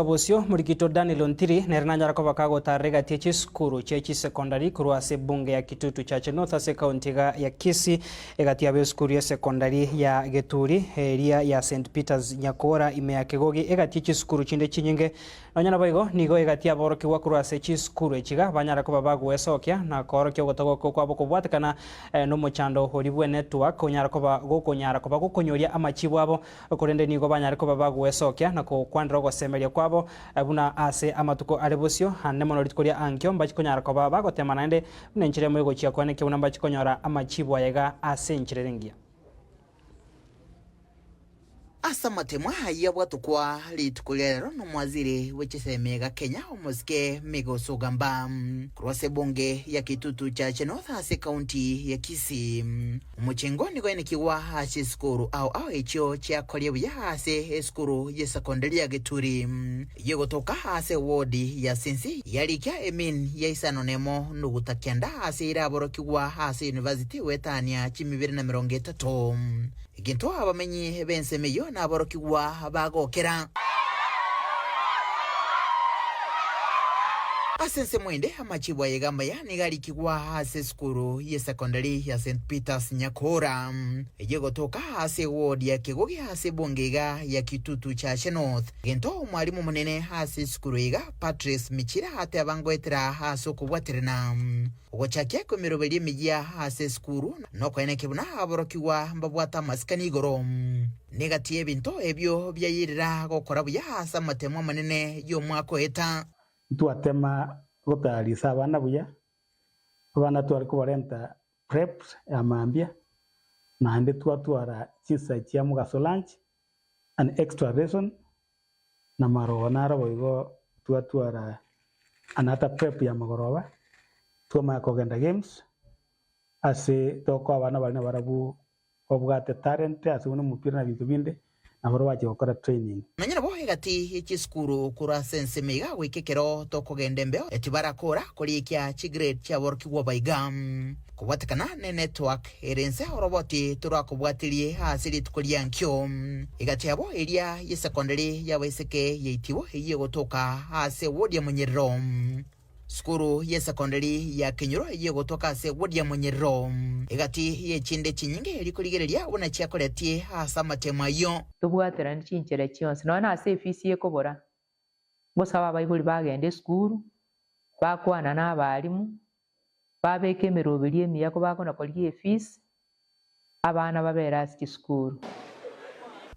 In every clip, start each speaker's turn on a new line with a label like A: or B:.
A: Bosio, Morikito Daniel Ontiri nere nanyara koba kagotarera egati ye chisukuru chie chisekondari korwa ase ebunge ya Kitutu Chache North ase ekaunti iga ya Kisii, egati yabo esukuru y'esekondari ya Geturi, eria ya St Peters Nyakora ime ya Kegogi, egati ye chisukuru chinde chinyinge. Nonya naboigo, nigo egati aborokigwa korwa ase chisukuru echiga banyara koba bagoesokia na koorokia ogotogoka kwabo kobwatekana nomochando oria bw'enetwork onyara koba gokonyara koba gokonyoria amachibu abo Korende nigo banyare koba bagwesokia na gokwanera ogosemeria kwabo, buna ase amatuko are bosio, aande mono rituko ria ankio mbachie konyara koba bagotema naende, buna enchera emo egochia koenekia buna mbachie konyora amachibu aya iga ase enchera ere engiya.
B: Ase amatemwa ayio abwatokwa rituko ria rero nomwaziri bwe chisemi iga Kenya omosike Migos Ogamba korwa ase ebunge ya Kitutu Chache North ase ekaunti ya Kisii. Omochengo nigo oenekigwa ase chisukuru ao ao echio chiakoria buya ase esukuru y'esekondari ya Geturi, eyio egotoka ase ewodi ya Sinsi, yarikia emin ya isano nemo nuguta kianda ase iraborokigwa ase university goetania chimibere na merongo etato. Egento abamenyi b'ensemo eyio naborokigwa bagokera. Ase ensemo ende, amachibu aye amaya nigo arikigwa ase esukuru y'esekondari ya St Peters Nyakora, eyio egotoka ase eward ya Kegogi ase ebunge iga ya Kitutu Chache North. Egento omwalimu omonene ase esukuru iga Patrice Michira ateba ngoetera ase okobwaterana ogochakia kw'emeroberio emeyia ase esukuru nokoenekia buna aborokigwa mbabwate amasikani igoro. Negati y'ebinto ebio biayirera gokora buya ase amatemo amanene y'omwaka oeta.
C: Ntwatema gotaarisa abana buya, abana tware kobarenta preps ya mambia, naende twatwara chinsa chia mogaso lunch and extra lesson, na marogo naro boigo twatwara another prep ya magoroba, twamanya kogenda games, ase tokoa abana baria nabarabwo Babwate talent ase buna omopira na binto binde, nabo bache gokora training.
B: Nonya nabo egati ye chisukuru korwa ase ensemo iga goika ekero tokogenda embeo tibarakora korikia chigrade chiaborokigwa baiga. Kobwatekana ne network ere ense oroboti torakobwatirie ase rituko ria nkio. Egati yabo eria ye secondary yabaiseke yaitibo eyio egotoka ase ward ya Monyerero. Sukuru y'esekondari ya Kenyoro eyio egotoka ase ward ya Monyerero. Egati y'echinde chinyinge rikorigereria buna chiakoretie ase amatemo ayio.
D: Tobwaterane chinchera chionsi, nonya nase efisi ekobora, ngosaba abaibori bagende esukuru, bakwana na abalimu, babeke emeroberio emiya kobakona korigia efisi, abana babere ase chisukuru.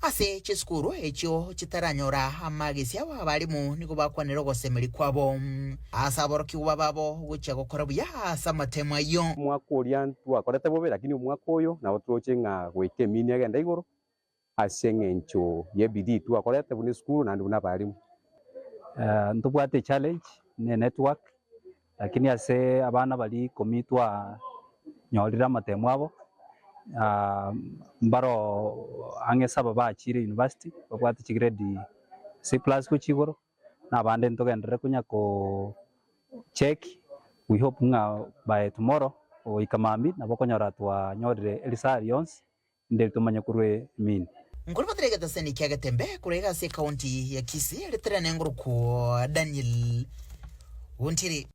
B: Ase chisukuru echio chitaranyora amagesi abo abalimu nigo bakwanera ogosemeria kwabo ase aborokigwa babo gochia gokora buya ase amatemo ayio.
E: Omwaka oria ntwakorete bobe, lakini omwaka oyo nabo toroche ng'a goika emini egende igoro, ase eng'encho y'ebidii twakorete buna esukuru naende buna abalimu.
F: Ntobwate echallenge ne enetwork, lakini ase abana baria ikomi twanyorire amatemo abo, mbaro ang'e saba bachire university, babwate chigrade C plus gochia igoro, na abande ntogenderere konya ko check, we hope ng'a by tomorrow goika mambia nabo okonyora twanyorire erisari yonsi. Inde tomanye korwa emini.
B: Nkorobotera egetaseni kia Getembe korwa iga ase ekaunti ya Kisii, ritere nengorokwo Daniel Ontiri.